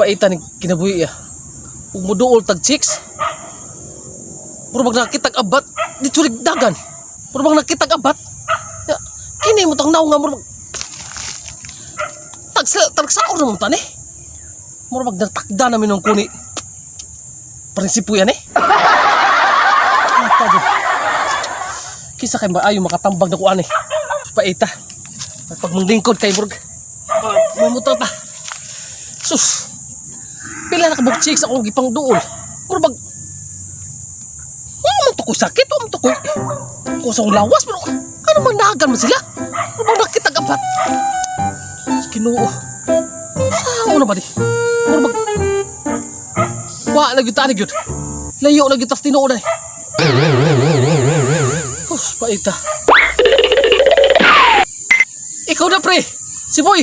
Paita ni kinabuhi ya. Ug muduol tag chicks. Puro bag nakitag abat, di sulig dagan. Puro bag nakitag abat. Ya, kini mo tang naong nga murag tag tagsaor na mo tani. Murag bag natakda namin ng kuni. Prinsipo yan eh. Ita jud. Kisa kay maayo makatambag na kuan eh. Paita. Pag manglingkod kay murag mamuto ta. Sus. Pila na kabuk chicks akong gipang duol. Murag bag ano man to ko'y sakit, ano man to ko'y kusong lawas, pero ano man nagan man sila? Ano bang nakita kapat? Ginoo. Saan na ba di? Murag bag wa lagi tani gyud. Layo lagi tas tinuod ay. Hus, paita. Ikaw na pre. Si Boy.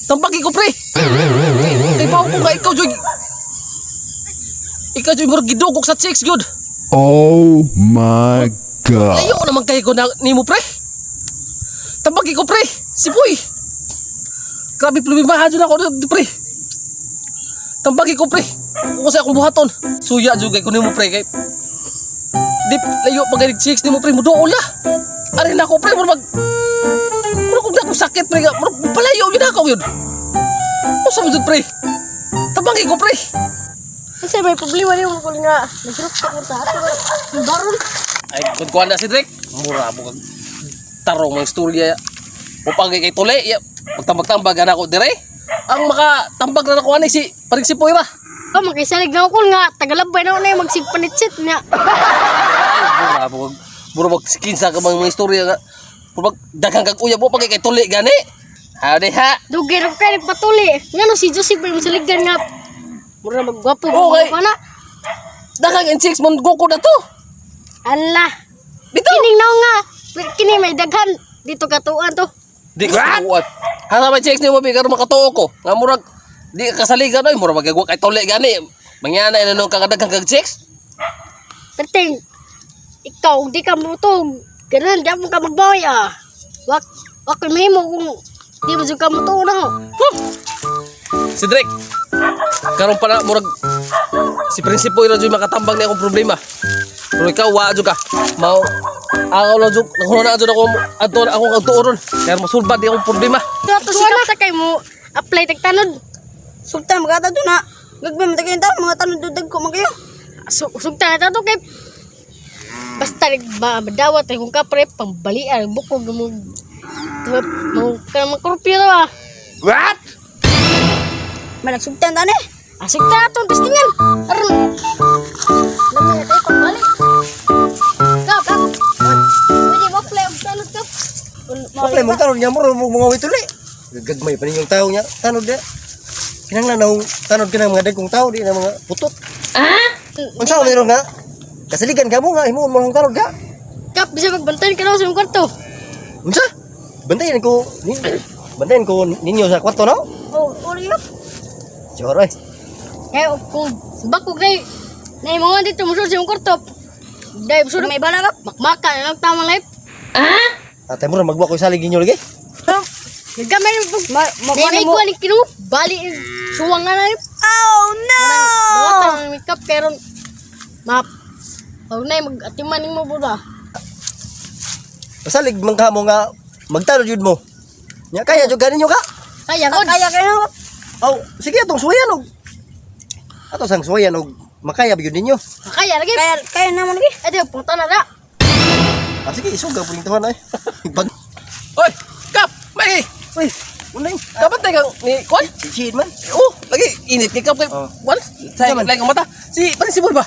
Tambagi ko pre. Kay bawo ko nga ikaw joy. Ikaw joy murag gidugok sa chicks gyud. Oh my God. Layo naman kay ko na nimo pre. Tambagi ko pre. Si Boy. Grabe problema jud ako di, pre. Tambagi ko pre. Kung sa akong buhaton. Suya jud kay ko nimo pre kay di layo pa kay chicks nimo pre muduol na. Ari na ako pre murag murag kung akong sakit pre nga murag palayo yun ako yun. Usa mo jud pre. Tambagi ko pre. Kasi may problema niyo kung nga nag-group ka sa ato. Baron. Ay, kung kuha na si Drake, mura mo kag tarong mga istorya. Upagay kay tuli, ya. Magtambag-tambag na ako dire. Ang makatambag na nakuha ni si paring si Poy ra. Oh, makisalig na ako nga tagalabay na ako na yung magsigpanitsit niya. Ay, mura mo kag mura mag kinsa ka mga istorya nga. Mura mag daghang kag uyab mo pagay kay tuli gani. Howdy ha. Dugay ra kay nagpatuli. Ngano si Joseph may masaligan nga mura maggwapo Okay. okay. Na. Daghang in chicks mon goko na to. Ala. Dito. Kining naong nga. Kini may daghan dito katuan to. Di ka tuwan. Hasa may chicks nimo bi karon makatuo ko. Nga murag di ka kasaligan oy mura magagwa kay tuli gani. Mangyana ina nung kakadaghang kag chicks. Perting ikaw di ka mutog. Ganun di mo ka magbawi ah. Wak wak mahimo kung di mo jud ka mutuo na. Si Drake. Karon pa na murag si Prinsipo ira jud makatambag ni akong problema. Pero ikaw wa jud ka. Mao ako lang jud nakuha na jud ako adto na akong adtuoron. Kaya mosulbad ni akong problema. Ito si Kapta kay mo apply tag tanod. Sultan magata do na. Gagmay man tayo tao mga tanod dudag ko man kayo. Sugtan na to kay basta ba madawat ay kung kapre pambalian bukog mo mo ka makorpyo to ah. What? Managsugtan tani. Ah, sugtan na tong testingan. Aron. Lami na tayo pagbalik. Kap, kap. Pwede mo apply og tanod kap. Apply mo tanod niya mo mo mga wituli. Gagmay pa ninyong tao niya. Tanod niya. Kinanglan na tanod ka ng mga dagkong tao di na mga putot. Ah? Unsa man nga? Kasaligan ka mo nga himuon mo lang tanod ka. Kap, bisa magbantayan ka na sa imong kwarto. Unsa? Bantayan ko nin bantayan ko ninyo sa kwarto no? Oh, uri yo. Joroy. Kaya kung bako kay na mga dito mo sa imong kwarto. Dai musulod May bala kap. makmaka na lang tamang life. Atay mo ra magwa ko salig ninyo lagi. Gagamay mo pag Ma ma May may mo. kuha ni kinu bali suwang nga na ni. Oh no. Dawatan ang makeup pero map. Huwag na mag-atiman mo buda. Pasalig man ka mo nga magtanod jud mo. Nya kaya jud ganinyo ka. Kaya ko. Kaya kayo kap. Aw, sige atong suwayan og ato sang suwayan og makaya ba jud ninyo. Kaya lagi. Kaya kaya naman lagi. Ate, punta na na. Ah, sige, isuga po ning tuhan ay. Pag Oy, kap, may Uy, unay. kabantay kang ni kuan. Chill man. Oh, lagi init kay kap kay Oh. kuan. Sa Unsa man? lagi ang mata. Si Prinsipo ba?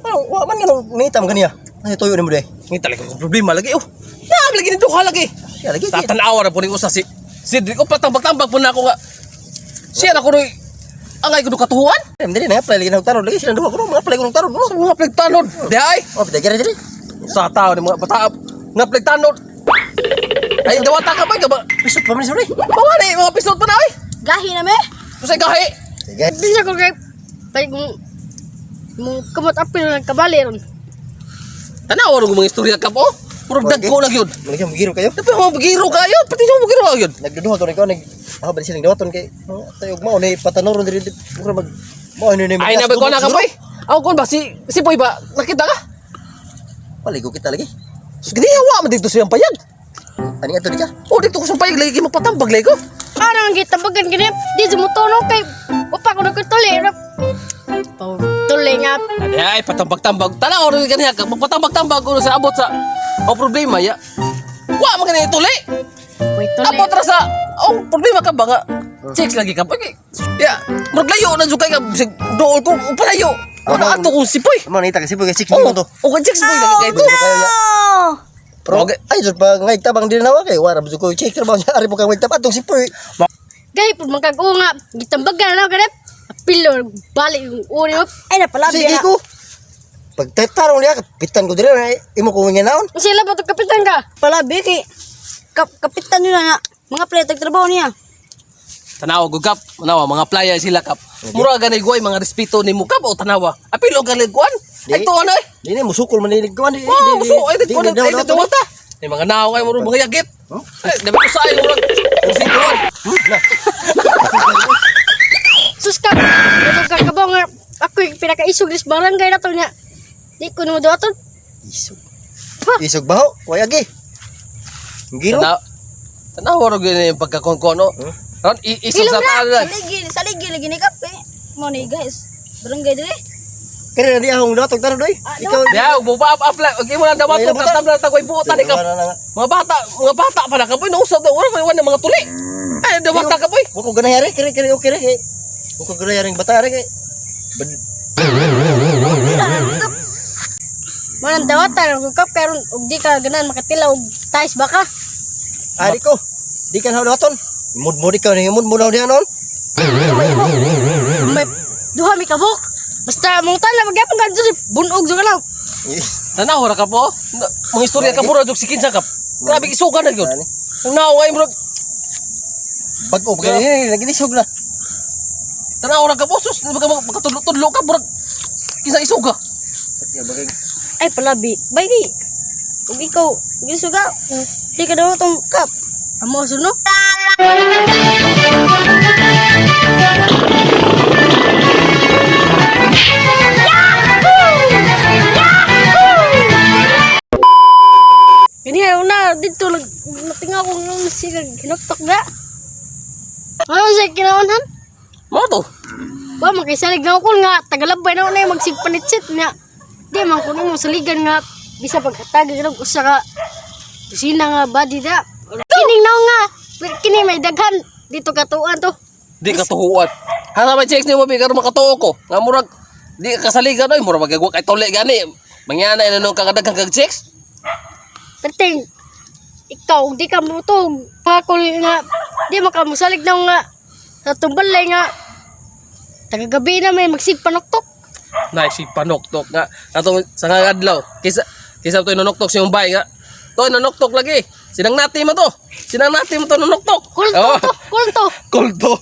Ano, wa man ganong ngitam kaniya. Ay tuyo nimo day. Ngita lagi akong problema lagi oh. Na lagi nito ka lagi. Ya lagi. Sa tanawa na po ni usa si Cedric o patambag-tambag po na ako nga. Siya na ko noy angay ko katuhuan. Em dili na apply lagi na tanod lagi sila duha ko mga apply ko ng tanod bro. Sa mga pligtanod. Di ay. Oh, pitay kira dili. Sa tao ni mga bata nga pligtanod. Ay dawata ka ba ka ba? Pisot pa man sila. Bawa ni mga pistol pa na ay. Gahi na me. Usay gahi. Sige. Bisa ko kay pag mo mo kamot apil ng kabali ron. Tanawa ro mga istorya ka po. Murag dagko na gyud. Malagi mo giro kayo. Dapat mo magiro kayo, pati mo magiro gyud. Nagduduha to ni ko nag Ah, bali silang dawaton kay mga tayog mao ni patanoron diri mura mag mao ni ni Ay, nabi ko na ka, boy. Ako kon ba si Boy ba nakita ka? Paligo kita lagi. Sige, wa man dito siyang payag. Ani ato di ka? Oh, dito ko sa payag lagi magpatambag lagi ko. Ano ang gitambagan gani? Di sumutunog kay upa ko nagkutuli. Tuli nga. Ay, ay patambag-tambag. Tanaw rin ganiya ka magpatambag-tambag ko sa abot sa o problema ya. Wa man gani tuli. Wait, tuli. Abot ra sa oh problema ka ba nga? Checks lagi ka. Okay. Ya, murag layo na jud kay ka bisag dool ko palayo. Wala ato kong sipoy. Mao nita kasi boy kay 6 Oh, minuto. o kay checks boy lagi kay to. Kayo ya. Oh! Pero ay jud pa ngay tabang din nawa kay wara jud ko check trabaho niya ari po kang tab atong sipoy. Gay pud magkag-o nga gitambagan na gani. Apilo balik yung uri mo. Ay, napalabi Sige na. ko. Pag tarong niya kapitan ko diri na imo ko nga naon. Sila ba to kapitan ka? Palabi kay kapitan nila na mga play trabaho niya. Tanawa gud kap, tanawa mga playa sila kap. Mura gani guay mga respeto nimo kap o tanawa. Apilo gani kuan. Ay to ano eh. Di ni musukol man ni kuan di. Oh, muso ay di kuan ay di ta. Ay mga naong ay murag mga yagit. Ay, dapat ko sa ay murag. Kuan. Sus ka. Ano ka kabaw nga ako yung pinakaisog sa barangay na to niya. Di ko nimo dawaton. Isog. Isog baho, way agi. Giro. Tanawa ra gyud yung pagkakuan no. Ron isog sa tanan. Saligi, saligi lagi ni kap eh. Mo ni guys. Barangay dire. Kaya na di akong dawaton tanod oy. Ikaw Ya, mo pa apply. Okay mo lang dawaton Ay, ka tabla ta koy buotan ni kap. Mga bata pa na kapoy nausab na wala may wala mga tuli. Ay dawata ka boy. Wa ko ganahari kiri kiri okay ra kay. Wa ko ganahari bata ra kay. Manang dawatan ang kap karon og di ka ganan makatila og tais baka. Ari ko. Di kan haw dawaton. Mud-mud ikaw ni mud-mud diyan noon. May duha mi kabuk. Basta mong tala magyapon ka dito bunog jud ka lang. Tanawa ra ka po. Mga istorya ka puro jud si kinsa ka. Grabe isugan na gyud. Ang naong ay murag Bag-o pa gani naginisog na. tanaw ra ka po sus makatudlo-tudlo ka murag kinsa isuga. Ay, palabi. Bay kay. Ug ikaw, gisuga. Di ka daw tong kap. Amo suno. Kani una dito nag natinga ko ng siga hinuktok na. Ano sa kinaunhan? Mao to. Wa man kay salig na ko nga tagalabay na na magsigpanitsit na. Di man kuno mo saligan nga bisa paghatag og usa ka kusina nga body da. Kining na nga kini may daghan dito katuan to. Di ka tuhuan. Hana may checks nimo bi karon makatuo ko. Nga murag di ka kasaligan oy murag magagwa kay tuli gani. Mangyana ina nung kakadaghan kag checks. Perting ikaw di ka mutog pakol nga di man ka mosalig na nga sa tumbalay nga tagagabi na may magsigpanuktok. Nay si panoktok nga ato sa nga adlaw kaysa kaysa to nanoktok sa iyong bay nga. To nanoktok lagi. Sinang nati mo to. Sinang nati mo to nanoktok. Kulto Oh, to, kulto. Kulto.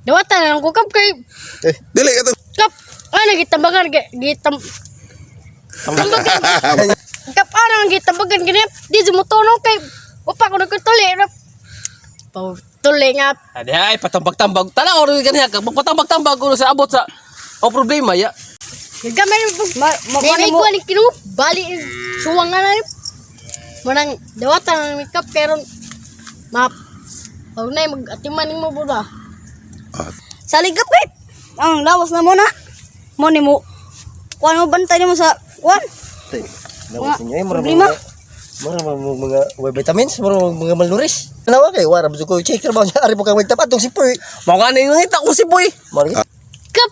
Dawatan na lang ko kap kay Eh, Dili ka to. kap ano gitambagan gitam tambagan kap ano ang gitambagan gani di sumutunog kay upa ko nagkutuli tuli nga Adi ay patambag-tambag. Tanaw rin ganiya ka magpatambag-tambag ko sa abot sa o problema ya. Gamay Ma, ma, May ma, mo. kuan kinu bali suwang nga na ni. Manang dawatan na mi kap pero map og nay mag-atiman nimo buda. Salig kap kay. Ang lawas na mo na. Mo ni mo. Kuan mo bantay nimo sa kuan. Lawas ninyo eh, mura Problema. mga mura mga mga way vitamins, mura mga malnourished. Nawa kay wara jud ko check trabaho niya ari po kang tab atong sipoy. Mao gani nangita ko si boy. Mao lagi. Kap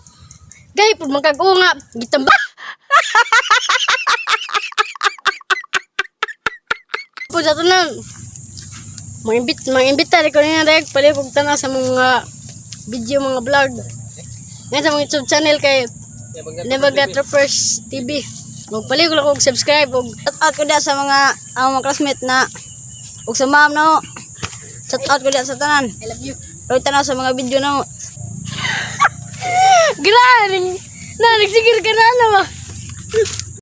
gay pud magkag-o nga gitamba. Pud ato na mangimbit ko niya dayag pali kog tanaw sa mga video mga vlog. Nga sa mga YouTube channel kay Never Got Troopers TV. Magpali ko lang og subscribe og Shout out ko diya sa mga ang mga classmate na ug sa ma'am na. Shout out ko diya sa tanan. I love you. Roy tanaw sa mga video na. Grabe! Na, nagsigir ka na ba?